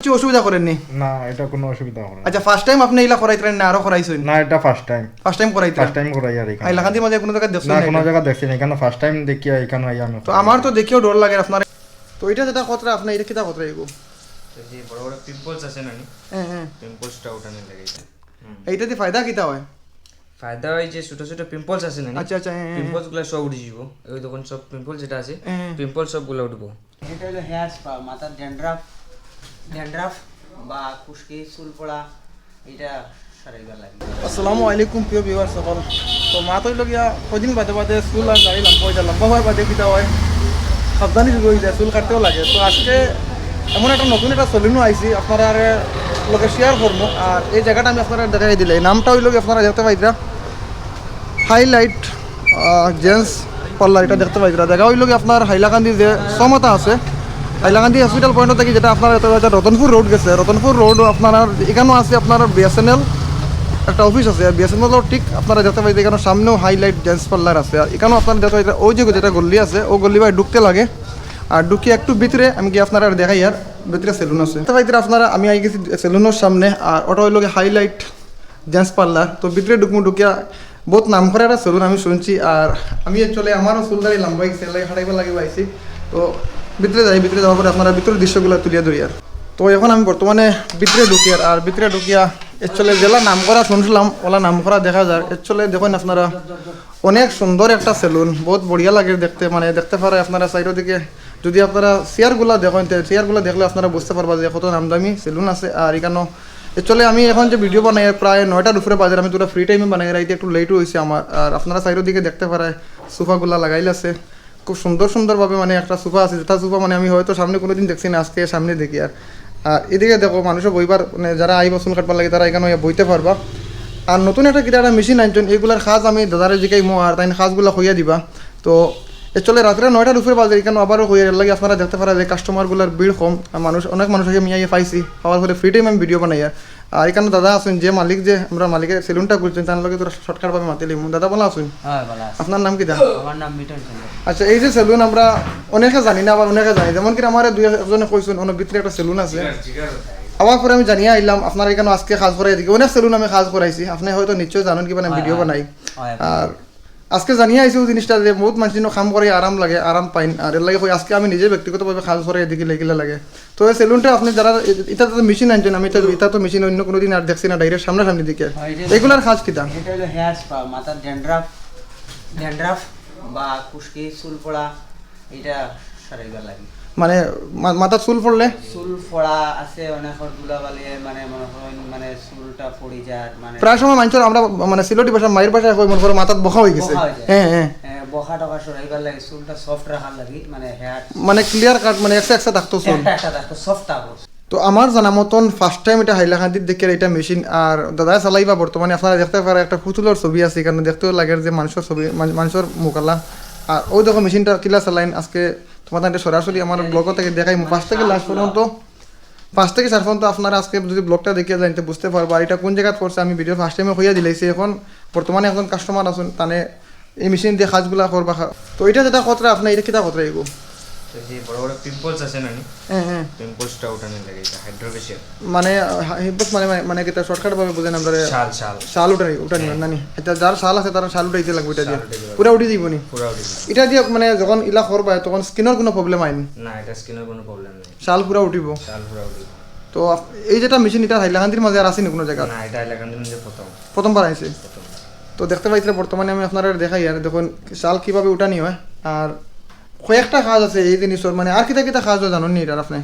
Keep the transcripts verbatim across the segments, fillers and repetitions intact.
কিছু অসুবিধা করেনি? না, এটা কোনো অসুবিধা হবে না। আচ্ছা, ফার্স্ট টাইম আপনি ইলা করাইতরা না আরো করাইছইন? না, এটা ফার্স্ট টাইম। ফার্স্ট টাইম করাইতরা? ফার্স্ট টাইম করাই আর এখানে। হাইলাকান্দির মাঝে কোনো জায়গা দেখছেন না, না কোনো এটা? জায়গা দেখছি না, এখানে ফার্স্ট টাইম দেখি, এখানে আই আমি। তো আমার তো দেখিও ডর লাগে আপনার। তো এটা যেটা কতরা আপনি, এটা কিতা কতরা এগো? তো যে বড় বড় পিম্পলস আছে না নি, হ্যাঁ, হ্যাঁ। পিম্পলসটা উঠানোর লাগে এটা। হুম। এইটা দিয়ে ফায়দা কিতা হয়? ফায়দা হয় যে ছোট ছোট পিম্পলস আছে না নি, আচ্ছা, আচ্ছা, হ্যাঁ, হ্যাঁ, পিম্পলস গুলা সব উঠে যাব। ওই দেখুন সব পিম্পলস যেটা আছে, হ্যাঁ। পিম্পলস সবগুলা উঠবো। এটা হলো হেয়ার স্পা, মাথার ড্যান্ড্রাফ, ড্যান্ড্রাফ বা খুশকি, চুল পড়া, এটা সারাইবার লাগে। আসসালামু আলাইকুম প্রিয় ভিউয়ার সকল। তো মাত অইল গিয়া কদিন বাদে বাদে চুল আর দাড়ি লম্বা অইতা, লম্বা হওয়ার বাদে কিতা হয়, সাবধানি যুগ অইযায়, চুল কাটতেও লাগে। তো আজকে এমন একটা নতুন একটা সেলুনও আইছি, আপনারার লগে শেয়ার করমু। আর এই জায়গাটা আমি আপনারারে দেখাই দিলে, এই নামটা অইল গিয়া আপনারা দেখতে পাইতরা হাইলাইট জেন্টস পার্লার, এটা দেখতে পাইতরা। জায়গা অইল গিয়া আপনার হাইলাকান্দি যে সমতা আছে, হাইলাকান্দি হসপিটাল পয়েন্ট থাকি যেটা আপনারা দেখতে পাইতরা রতনপুর রোড গেছে, রতনপুর রোড আপনার এখানেও আছে আপনার বিএসএনএল একটা অফিস আছে, বিএসএনএল ঠিক আপনারা দেখতে পাইতরা এখানে সামনেও হাইলাইট জেন্টস পার্লার আছে। আর এখানেও আপনারা দেখতে পাইতরা ওই যে যেটা গল্লি আছে, ও গল্লি বায় ঢুকতে লাগে। আর ঢুকি একটু ভিতরে আমি কি আপনারারে দেখাই, আর ভিতরে সেলুন আছে। দেখতে পাইতরা আপনারা, আমি আই গেছি সেলুনের সামনে, আর ওটা অইল গিয়া হাইলাইট জেন্টস পার্লার। তো ভিতরে ঢুকমু, ঢুকিয়া বহুত নাম করা একটা সেলুন আমি শুনছি। আর আমি অ্যাকচুয়ালি আমারও চুল দাড়ি লম্বা অইগেছে, এর লাগি হারাইবার লাগি আইছি। তো ভিতরে যাই, ভিতরে যাওয়ার পরে আপনারা ভিতরের দৃশ্যগুলা তুলিয়া ধরি। আর তো এখন আমি বর্তমানে ভিতরে ঢুকি, আর আর ভিতরে ঢুকিয়া অ্যাকচুয়ালি যেলা নাম করা শুনছিলাম, ওলা নাম করা দেখা যার। অ্যাকচুয়ালি দেখইন আপনারা, অনেক সুন্দর একটা সেলুন, বহুত বড়িয়া লাগে দেখতে, মানে দেখতে পারে আপনারা সাইডর দিকে। যদি আপনারা চেয়ারগুলা দেখইন, তে চেয়ারগুলা দেখলে আপনারা বুঝতে পারবা যে কত নামদামি সেলুন আছে। আর এখানো অ্যাকচুয়ালি আমি এখন যে ভিডিও বানাই, প্রায় নয়টার উপরে বাজে, আমি তো ফ্রি টাইমে বানাই, রাইতে একটু লেটও অইছে আমার। আর আপনারা সাইডর দিকে দেখতে পারে সোফাগুলা লাগাইল আছে, খুব সুন্দর সুন্দরভাবে, মানে একটা সোফা আছে, যেটা সোফা মানে আমি হয়তো সামনে কোনোদিন দেখছি না, আজকে সামনে দেখি। আর আর এদিকে দেখো, মানুষও বইবার, মানে যারা আইবা চুল কাটবার লাগি, তারা এখানো আইয়া বইতে পারবা। আর নতুন একটা কিতা একটা মেশিন আনছইন, এগুলার কাজ আমি দাদারে জিকাইমু, আর তাইন কাজগুলা কইয়া দিবা। তো অ্যাকচুয়ালি রাত্রে নয়টার উপরে বাজে, এখানো আবারও কইয়ার, এর লাগি আপনারা দেখতে পারা যে কাস্টমারগুলার ভিড় কম, আর মানুষ, অনেক মানুষ আগে মিয়া আইয়া পাইছি, পাওয়ার পরে ফ্রি টাইম আমি ভিডিও বানাইয়ার। আর এখানো দাদা আছইন, যে মালিক যে আমরা মালিকের সেলুনটা খুলছইন, তার লগে তোরা শর্টকাট ভাবে মাতিলিমু। দাদা ভালা আছইন? হ্যাঁ, ভালা আছি। আপনার নাম কিতা? আমার নাম মিঠুন চন্দ্র। আচ্ছা, এই যে সেলুন আমরা অনেকে জানি না, আবার অনেকে জানি, যেমন কি আমারে দুই একজনে কইছইন, অনো ভিতরে একটা সেলুন আছে। আবার পরে আমি জানিয়া আইলাম, আপনারা এখানো আজকে কাজ করাই দেখি, অনেক সেলুন আমি কাজ করাইছি, আপনি হয়তো নিশ্চয় জানেন, কিবা আমি হয়, ভিডিও হয়। বানাই। হয়, আর আজকে জানিয়া আইছি ওই জিনিসটা যে বহুত মানুষ যেন কাম করে আরাম লাগে, আরাম পাইন, আর এর লাগি কই আজকে আমি নিজে ব্যক্তিগতভাবে কাজ করাই দেখি লেগিলা লাগে। তো এই সেলুনটা আপনি যারা এ-, এটা তো মেশিন আনছইন, আমি এটা, এটা তো মেশিন অন্য কোনো দিন আর দেখছি না, ডাইরেক্ট সামনাসামনি দিকে। হয়, এটা এগুলার কাজ কিতা? এটা হলো হেয়ার স্পা, মাথার ড্যান্ড্রাফ, ড্যান্ড্রাফ বা খুশকি, চুল পড়া, এটা সারাইবার লাগে। মানে মা-, মাথার চুল পড়লে? চুল পড়া আছে অনেক, ধুলাবালি, মানে মনে করেন মানে চুলটা পড়ি যায়, মানে প্রায় সময় মানুষের আমরা মানে সিলেটি ভাষা, মায়ের ভাষায় কই, মনে করো মাথাত বখা অইগেছে। বখা অইযায়। হ্যাঁ, হ্যাঁ। হ্যাঁ, বখা টখা সরাইবার লাগে, চুলটা সফট রাখার লাগি, মানে হেয়ার মানে ক্লিয়ার কাট, মানে একসা একসা থাকতো চুল। একটা একটা থাকতো, সফট থাকতো। তো আমার জানা মতন ফার্স্ট টাইম এটা হাইলাকান্দিত দেখি এটা মেশিন, আর দাদায় চালাইবা বর্তমানে, আপনারা দেখতে পারা একটা পুতুলর ছবি আছে এখানো, দেখতেও লাগে যে মানুষর ছবি, মান-, মানুষর মুকালা। আর ওই দেখো মেশিনটা কিলা চালাইন, আজকে তোমার এটা সরাসরি আমার ব্লগ থাকি দেখাইমু, ফার্স্ট থাকি লাস্ট পর্যন্ত, ফার্স্ট থাকি শেষ পর্যন্ত আপনারা আজকে যদি ব্লগটা দেখিয়া যাইন, তে বুঝতে পারবা। আর এটা কোন জায়গাত পড়ছে, আমি ভিডিও ফার্স্ট টাইমে কইয়া দিলাইছি। এখন বর্তমানে একজন কাস্টমার আছইন, তানে এই মেশিন দিয়া কাজগুলা করবা। তো এটা যেটা কতরা আপনি, এটা কিতা কতরা এগো? তো যে বড় বড় পিম্পলস আছে না নি, হ্যাঁ, হ্যাঁ। পিম্পলসটা উঠানোর লাগে এটা, হাইড্রোফেশিয়াল। মানে, হা-, হি-, বস মানে, মানে, মানে কিতা শর্টকাট ভাবে বুঝেন আমরা? শাল, শাল। শাল উঠানি, উঠানি, হ্যাঁ। না নি? এটা যার শাল আছে, তার শাল উঠাইতে লাগবে এটা শাল দিয়া। উঠাইতে লাগবে। পুরা উঠি যাইব নি? পুরা উঠি যাবে। এটা দিয়া মানে যখন ইলা করবা, তখন স্কিনর কোনো প্রবলেম আইন? না, এটা স্কিনর কোনো প্রবলেম নেই। শাল পুরা উঠিব। শাল পুরা উঠি। তো আপ-, এই যেটা মেশিন, এটা হাইলাকান্দির মাঝে আর আছে নি কোনো জায়গা? না, এটা এলাকার মধ্যে প্রথম। প্রথমবার আইছে। প্রথম। তো দেখতে পাইতরা বর্তমানে আমি আপনারা দেখাই, আর দেখুন শাল কিভাবে উঠানি হয়। আর কয়েকটা কাজ আছে এই জিনিসর, মানে আর কিতা কিতা কাজ হয় জানেন নি এটার আপনি?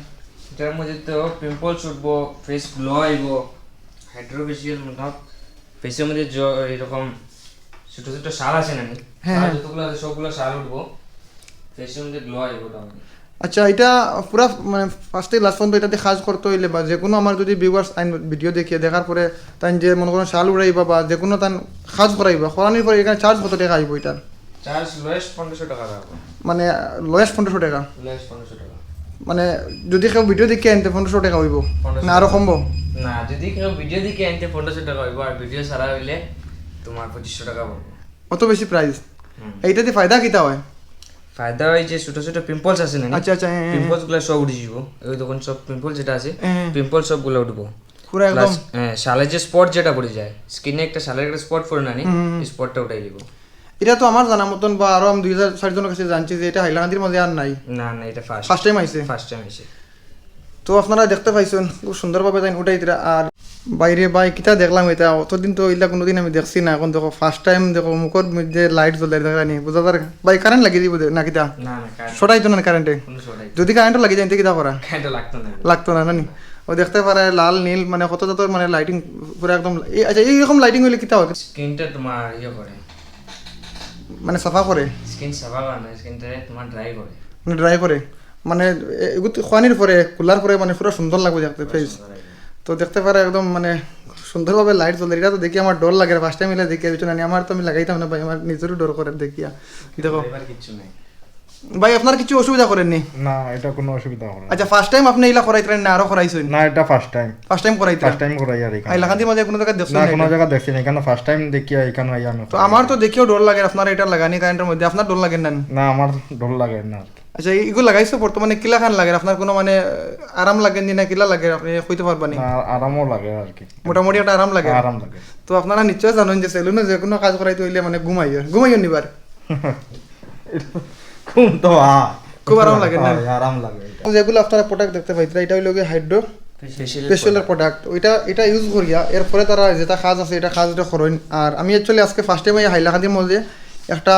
এটার মধ্যে তো পিম্পলস উঠবো, ফেস গ্লো আইবো, হাইড্রোফেশিয়াল, মতলব ফেসের মধ্যে য-, এরকম ছোট ছোট শাল আছে না নি? হ্যাঁ, শাল হ্যাঁ। যতগুলো আছে সবগুলো শাল উঠবো, ফেসের মধ্যে গ্লো আইবো তখন। আচ্ছা, এটা পুরা মানে ফার্স্ট থেকে লাস্ট পর্যন্ত এটা দিয়ে কাজ করতে হইলে, বা যে কোনো আমার যদি ভিউয়ার্স আইন ভিডিও দেখিয়ে দেখার পরে তাই যে মনে করেন শাল উড়াইবা বা যে কোনো তান কাজ করাইবা, করানোর পরে এখানে চার্জ কত টাকা আইব এটার? চার্জ লোয়েস্ট পনেরোশো টাকা রাখবো। মানে লোয়েস্ট পনেরোশো টাকা। লোয়েস্ট পনেরোশো টাকা। মানে যদি কেউ ভিডিও দেখে আনতে পনেরোশো টাকা হইব? পনেরোশো। না আরো কমবো? না, যদি কেউ ভিডিও দেখে আনতে পনেরোশো টাকা হইব, আর ভিডিও ছাড়া হইলে তোমার পঁচিশশো টাকা পড়বো। অত বেশি প্রাইস? হুম। এইটাতে ফায়দা কিতা হয়? ফায়দা অয় যে ছোট ছোট পিম্পলস আছে না, আচ্ছা, আচ্ছা, হ্যাঁ, হ্যাঁ। পিম্পলস গুলা সব উঠি যাব। ওই তখন সব পিম্পলস যেটা আছে, হ্যাঁ। পিম্পলস সবগুলা উঠবো। পুরা একদম। প্লাস, হ্যাঁ, শালের যে স্পট যেটা পড়ে যায় স্কিনে, একটা শালের একটা স্পট পড়ে না নি, হুম, হুম। স্পটটা উঠাই দিব। এটা তো আমার জানা মতন বা আরো আমি দুই হাজার চার জনের কাছে জানছি যে এটা হাইলাকান্দির মধ্যে আর নাই। না, না, এটা ফার্স্ট। ফার্স্ট টাইম আইছে। ফার্স্ট টাইম আইছে। তো আপনারা দেখতে পাইছেন খুব সুন্দরভাবে তাই উঠাই দিরা। আর বাইরে ভাই কিতা দেখলাম, এটা অতদিন তো ইলা কোনোদিন আমি দেখছি না। এখন দেখো ফার্স্ট টাইম দেখো মুখর মধ্যে লাইট জ্বলে, দেখা নি বুঝা যার। ভাই কারেন্ট লাগিয়ে দিব না কিতা? না, না, কারেন্ট সরাই তো না কারেন্টে। কোনো সরাই। যদি কারেন্টটা লাগিয়ে যায়, তে কিতা করা? কারেন্ট লাগতো না। লাগতো না, না নি? ও দেখতে পারে লাল নীল, মানে কত জাতর মানে লাইটিং পুরো একদম। এই, আচ্ছা, এইরকম লাইটিং হইলে কিতা হয়? স্কিনটা তোমার ইয়ে করে, মানে সাফা করে, স্কিন সাফা করে না, স্কিনটা তোমার ড্রাই করে। মানে ড্রাই করে, মানে এগুলো খোয়ানির পরে, কুলার পরে মানে পুরো সুন্দর লাগবে দেখতে ফেস। সুন্দর লাগে। তো দেখতে পারে একদম মানে সুন্দরভাবে লাইট জ্বলে। এটা তো দেখি আমার ডর লাগে, ফার্স্ট টাইম ইলা দেখি কিছু না, আমার তো আমি লাগাইতাম না ভাই, আমার নিজেরও ডর করে দেখিয়া। দেখো এবার কিচ্ছু নাই। ভাই আপনার কিছু অসুবিধা করেননি? না, এটা কোনো অসুবিধা হবে না। আচ্ছা, ফার্স্ট টাইম আপনি ইলা করাইতেন না আরো করাইছইন? না, এটা ফার্স্ট টাইম। ফার্স্ট টাইম করাইতেন? ফার্স্ট টাইম করাই আর এখানে। হাইলাকান্দির মাঝে কোনো জায়গায় দেখছেন না, না কোনো এটা? জায়গা দেখছি না, এখানে ফার্স্ট টাইম দেখিয়া এখানে আইয়া আমি তো আমার তো দেখিও ডর লাগে আপনার এটা লাগানি কারেন্টের মধ্যে, আপনার ডর লাগে না? না, আমার ডর লাগে না আর কি। আচ্ছা, এইগুলো লাগাইছো বর্তমানে কিলা খান লাগে আপনার? কোনো মানে আহ, আরাম লাগে নি না কিলা লাগে আপনি কইতে পারবা নি? না, আরামও লাগে আর কি। মোটামুটি একটা আরাম লাগে। আরাম লাগে। তো আপনারা নিশ্চয় জানেন যে সেলুনে যে কোনো কাজ করাইতে হইলে মানে ঘুমাইও, ঘুমাইও নিবার। ঘুম তো আ- খুব আরাম লাগে না? হয়, আরাম লাগে এটা। যেগুলো আপনারা প্রোডাক্ট দেখতে পাইতরা, এটা হইলো গিয়ে হাইড্রো ফেশিয়ালের প্রোডাক্ট। ওইটা, এটা ইউজ করিয়া এরপরে তারা যেটা কাজ আছে, এটা কাজ এটা করইন। আর আমি অ্যাকচুয়ালি আজকে ফার্স্ট টাইম এই হাইলাকান্দির মধ্যে একটা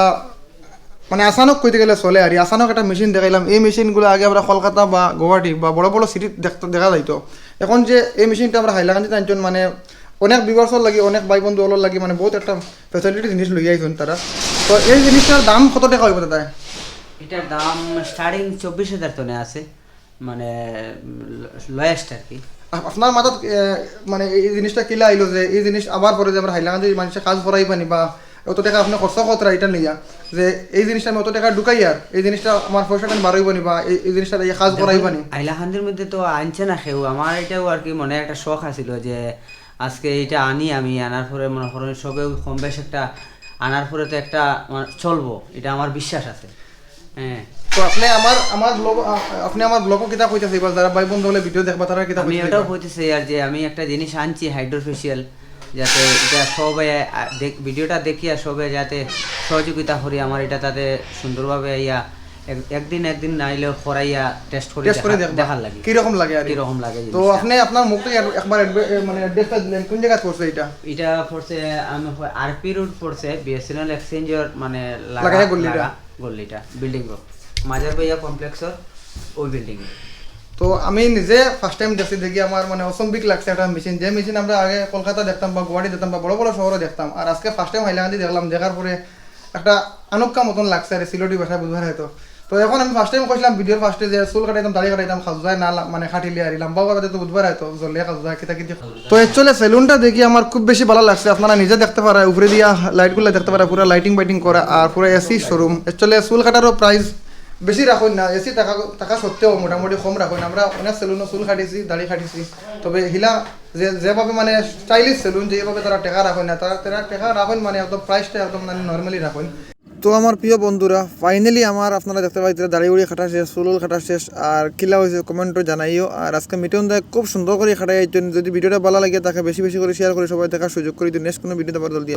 মানে আচানক কইতে গেলে চলে আর কি, আচানক একটা মেশিন দেখাইলাম। এই মেশিনগুলো আগে আমরা কলকাতা বা গুয়াহাটি বা বড় বড় সিটি দেখা যাইতো। এখন যে এই মেশিনটা আমরা হাইলাকান্দিত আনছইন, মানে অনেক ভিউয়ার্সর লাগি, অনেক ভাই বন্ধু অকলর লাগি মানে বহুত একটা ফেসিলিটি জিনিস লইয়া আইছইন তারা। তো এই জিনিসটার দাম কত টাকা হইব দাদা? এটার দাম স্টার্টিং চব্বিশ হাজার তনে আছে, মানে লোয়েস্ট আর কি। আপ-, আপনার মাথাত এ, মানে এই জিনিসটা কিলা আইলো যে এই জিনিস আবার পরে যে আমরা হাইলাকান্দি মানুষের কাজ করাইবা নি বা অত টাকা আপনি খরচ করতরা এটা নিয়া, যে এই জিনিসটা আমি অত টাকা ঢুকাই আর এই জিনিসটা আমার পয়সাটা বাড়াইবা নি বা এই, এই জিনিসটা এই কাজ করাইবা নি? হাইলাকান্দির মধ্যে তো আনছে না কেউ, আমার এটাও আর কি মনে একটা শখ আছিল যে আজকে এটা আনি, আমি আনার পরে মনে করেন সবেও কম বেশ একটা আনার পরে তো একটা আমার চলবো, এটা আমার বিশ্বাস আছে। হ্যাঁ। তো আপনি আমার, আমার ব্লগ, আ-, আপনি আমার ব্লগও কিতা কইতেছে এবার যারা ভাই বন্ধু হলে ভিডিও দেখবা তারা কিতা আমি কইতেছে এটাও এবার? কইতেছি আর যে আমি একটা জিনিস আনছি হাইড্রোফেশিয়াল, যাতে এটা সবে আ, দেখ-, ভিডিওটা দেখিয়া সবে যাতে সহযোগিতা করি আমার এটা, তাতে সুন্দরভাবে ইয়া এক-, একদিন একদিন নাইলেও করাইয়া টেস্ট করি টেস্ট করে দেখা- দেখবা। দেখার লাগি। কিরকম লাগে আর কি? কিরকম লাগে তো জিনিসটা। আপনি আপনার মুখ থেকে এক-, একবার অ্যাডভে-, এ, মানে অ্যাড্রেসটা দিলেন, কোন জায়গায় পড়ছে এটা? এটা পড়ছে আমি হয় আরপি রোড পড়ছে, বিএসএনএল এক্সচেঞ্জর মানে লাগা- লাগাইয়া গল্লিটা? লাগা গল্লিটা, বিল্ডিং রোড, মাজার ভাইয়া কমপ্লেক্সর ওই বিল্ডিং। তো আমি নিজে ফার্স্ট টাইম দেখছি, দেখি আমার মানে অসম্বিক লাগছে একটা মেশিন। যে মেশিন আমরা আগে কলকাতা দেখতাম বা গুয়াহাটি দেখতাম বা বড় বড় শহরে দেখতাম, আর আজকে ফার্স্ট টাইম হাইলাকান্দি দেখলাম, দেখার পরে একটা আনক্কা মতন লাগছে আর সিলেটি ভাষায় বুঝবার হয়তো। তো এখন আমি ফার্স্ট টাইম কইছিলাম ভিডিওর ফার্স্টে যে চুল কাটাইতাম, দাড়ি কাটাইতাম, খাজুজায় না লা-, মানে কাটিলে আর লম্বা ভাবে তো বুঝবার হয়তো জলে খাজুজায় কিতা কিতি। তো অ্যাকচুয়ালি সেলুনটা দেখি আমার খুব বেশি ভালো লাগছে। আপনারা নিজে দেখতে পারা, উপরে দিয়া লাইটগুলো দেখতে পারা, পুরো লাইটিং বাইটিং করা আর পুরো এসি শোরুম। অ্যাকচুয়ালি চুল কাটারও প্রাইস বেশি রাখইন না, এসি থাকা থাকা সত্ত্বেও মোটামুটি কম রাখইন। আমরা অনেক সেলুনও চুল কাটিছি, দাড়ি কাটিছি, তবে হিলা যে যেভাবে মানে স্টাইলিশ সেলুন, যেভাবে তারা টাকা রাখইন না, তারা তারা টাকা রাখইন মানে একদম প্রাইসটা একদম মানে নর্মালি রাখইন। তো আমার প্রিয় বন্ধুরা, ফাইনালি আমার আপনারা দেখতে পাইতেরা দাড়ি উড়ি কাটা শেষ, চুল কাটা শেষ, আর কিলা হয়েছে কমেন্টও জানাইও। আর আজকে মিটন দায় খুব সুন্দর করে কাটাই একজন। যদি ভিডিওটা ভালো লাগে তাকে বেশি বেশি করে শেয়ার করে সবাই দেখার সুযোগ করে দিন। নেক্সট কোনো ভিডিওতে আবার জলদি